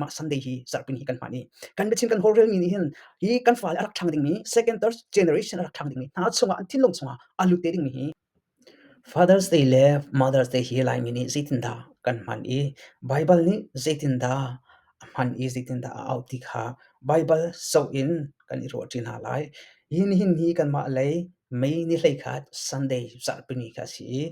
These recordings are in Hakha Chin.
Mah Sunday hi zarhpini hi kan hman i kan biachim kan holhrelmi nih hin hi kan fale a rak ṭhang dingmi second third generation a rak ṭhang dingmi hna chungah an thinlung chungah a lut te dingmi hi Father's Day le Mother's Day hi Laimi nih zeitindah kan hman i Baibal nih zeitindah a hman i zeitindah a auh ti kha Baibal zoh in kan i ruahṭi hna lai. Hi nihin hi kanmah lei May ni 11 Sunday zarhpini kha a si i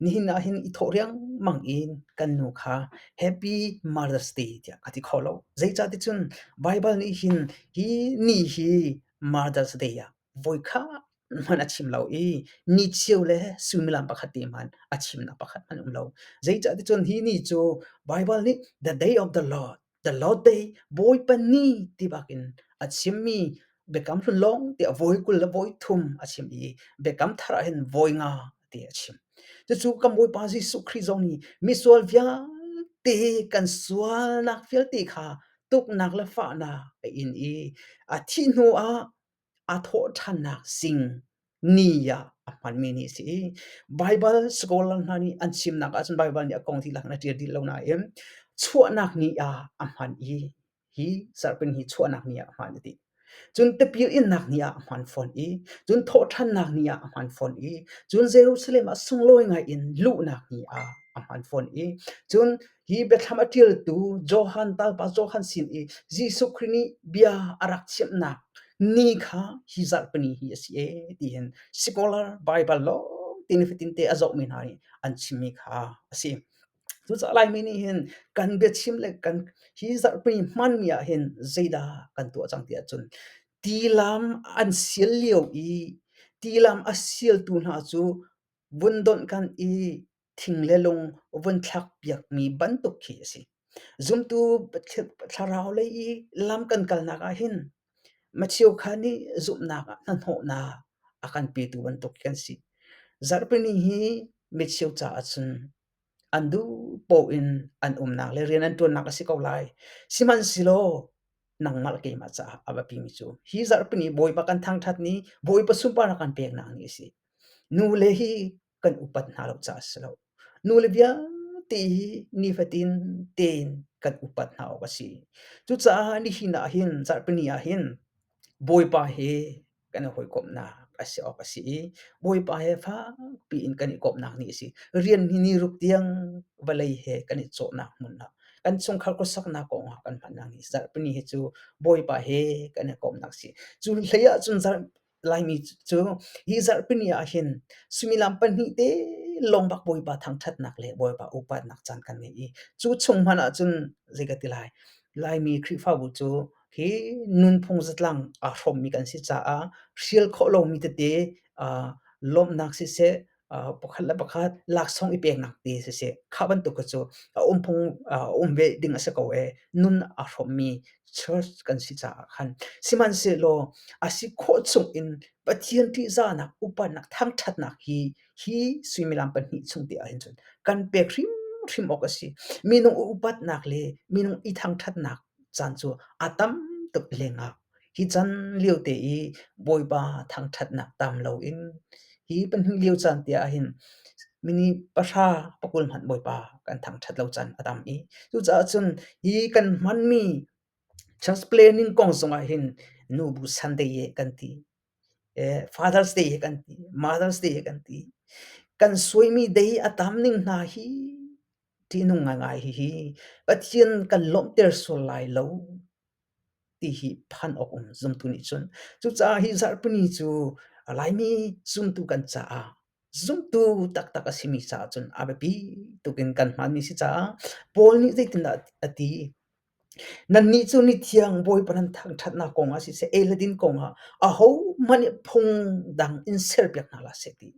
nihin ah hin i thawh riangmang in kan nu kha Happy Mother's Day tiah ka ti kho lo. Zeicah ticun Baibal nih hin hi ni hi Mother's Day ah voikhat hmanh a chim lo i ni cheu le suimilam pakhat te hmanh a chimnak pakhat hmanh um lo. Zeicah ticun hi ni cu Baibal nih the day of the Lord, the Lord day, Bawipa ni ti bakin a chimmi Biakam Hlun lawng tiah vawi 20 le vawi thum a chim i Biakam Thar ah hin vawi nga ti a chim. Cucu kan Bawipa Jesuh Khrih zong nih misual vialte kan sualnak vialte kha tuknak le fahnak a in i a thih hnu ah a thawhṭhannak zing ni ah a hmanmi ni a si i Baibal scholar hna nih an chimnak ahcun Baibal nih a kong dihlak in a ṭial dih lo nain chuahnak ni ah a hman i hi zarhpin hi chuahnak ni ah a hman a ti. Cun tipil innak ni ah a hman fawn i cun thawhṭhannak ni ah a hman fawn i cun Jerusalem ah sunglawi ngai in luhnak ni ah a hman fawn i cun hi biathlam a ṭialtu Johan talpa Johan sin i Jesuh Khrih nih bia a rak chimhnak ni kha hi zarhpini hi a si ee ti hin scholar Baibal lawng te nifatin te a zohmi hna nih an chimmi kha a si. Cucaah Laimi nih hin kan biachim le kan hi zarhpini hmanmi ah hin zeidah kan tuah cang ti ahcun tilam an sial lio i tilam a sialtu hna cu vun donh kan i thing le lung vun thlakpiakmi bantuk khi a si. Zumtu thlarau lei i lam kan kalnak ah hin macheu kha nih zumhnak ah hnahnawhnak a kan petu bantuk kan si. Zarhpini hi micheu caah cun an duh paoh in an umnak le rian an ṭuannak a si ko lai. Sihmanhsehlaw nangmah le keimah caah a biapimi cu hi zarhpini Bawipa kan thangṭhat ni, Bawipa sunparnak kan peknak ni a si. Nule hi kan upat hna lo caah a si lo. Nule vialte hi nifatin tein kan upat hna awk a si. Cucaah nihin ah hin zarhpini ah hin Bawipa he kan i hawikomhnak a si awk a si i Bawipa he fakpi in kan i komhnak ni a si. Rian hi ni ruk tiang vawlei he kan i cawhnak hmun ah kan chungkhar khuasaknak kong ah kan hmannak ni zarhpini hi cu Bawipa he kan i komhnak a si. Cu hlei ah cun zarh Laimi cu hi zarhpini ah hin suimilam pahnih te lawng bak Bawipa thangṭhatnak le Bawipa upatnak caan kan ngei i cu chung hmanh ah cun zei ka ti lai Laimi Khrihfabu cu hi nunphung zatlang aa hrawmmi kan si caah hrial khawh lomi tete lawmhnak siseh pakhat le pakhat laksawng i peknak te siseh kha bantuk kha cu a um phung a um ve ding a si ko ee nun aa hrawmmi church kan si caah khan sihmanhsehlaw a si khawh chung in Pathian ṭihzahnak upatnak thangṭhatnak hi hi suimilam pahnih chung te ahhin cun kan pek hrimhrim awk a si minung upatnak le minung i thangṭhatnak caan cu a tam tuk lengah hi can lio te i Bawipa thangṭhatnak tam loin hi pahnih lio caan te ahhin mini pahra pakul hmanh Bawipa kan thangṭhat lo caan a tam i cucaah cun hi kan hmanmi church planning kong zongah hin nubu Sunday he kan ti Father's Day he kan ti Mother's Day he kan ti kan suaimi day a tam ning hna hi ṭihnung ngaingai hihi Pathian kan lawmhter sual lai lo ti hi phan awk um zumtu nih cun. Cucaah hi zarhpini cu Laimi zumtu kan caah zumtu taktak a simi caah cun a biapi tuk in kan hmanmi si caah Paul nih zeitindah a ti? Nannih cu mithiang Bawipa nan thangṭhatnak kong ah siseh, ei le din kong ah ahohmanh nih phung dang in serpiak hna hlah seh ti.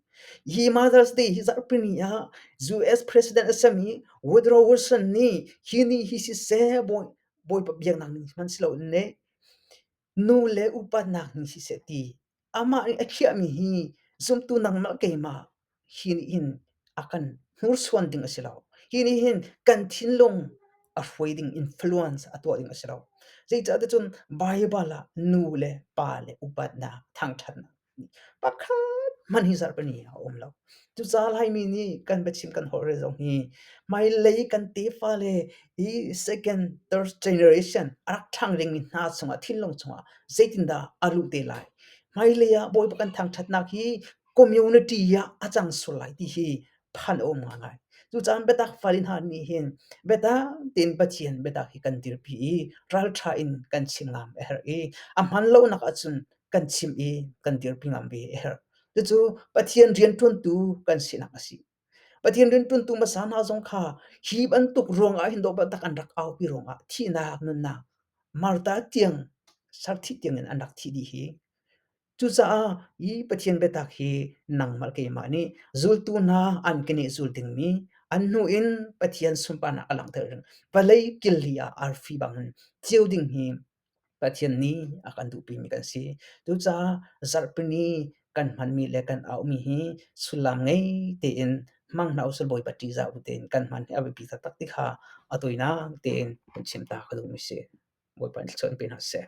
Hi Mother's Day hi zarhpini ah US President a simi Woodrow Wilson nih hi ni hi siseh Bawipa biaknak ning hmanh si loin le nu le upatnak ni siseh ti amah nih a khiahmi hi zumtu nangmah keimah hi nih hin a kan hnursuan ding a si lo. Hi nih hin kan thinlung a hruai ding influence a tuah ding a si lo. Zeicahtiah cun Baibal ah nu le pa le upatnak thangṭhatnak pakhat hmanh. hmanh hi zarhpini a um lo. Cucaah Laimi nih kan biachim kan holhrel zong hi hmailei kan tefa le hi second, third generation a rak ṭhang dingmi hna chungah thinlung chungah zeitindah a luh te lai? Hmailei ah Bawipa kan thangṭhatnak hi community ah a cang sual lai ti hi phan a um ngaingai. Cucaah biatak fale hna nih hin biatak tein Pathian biatak hi kan dirpi i ralṭha in kan chim ngam a herh i a hman lonak ahcun kan chim i kan dirpi ngam ve a herh. Cucu Pathian rianṭuantu kan sinak a si. Pathian rianṭuantu hmasa hna zong kha hi bantuk ruangah hin dawh biatak an rak aupi ruangah thihnak nunnak Martha tiang sarthih tiangin an rak thih dih hi. Cucaah hi Pathian biatak hi nangmah le keimah nih zultu hna an keneh zul dingmi an hnu in Pathian sunparnak a langhter ding vawlei killi ah arfi bangin ceu ding hi Pathian nih a kan duhpimi kan si. Cucaah zarhpini kan hmanmi le kan auhmi hi sullam ngei tein hmang hna usih Bawipa ṭihzah bu tein kan hman hi a biapi taktak ti kha a tawinak tein kan chim ta ka duhmi si. Bawipa nih thluachuah in pe hna seh.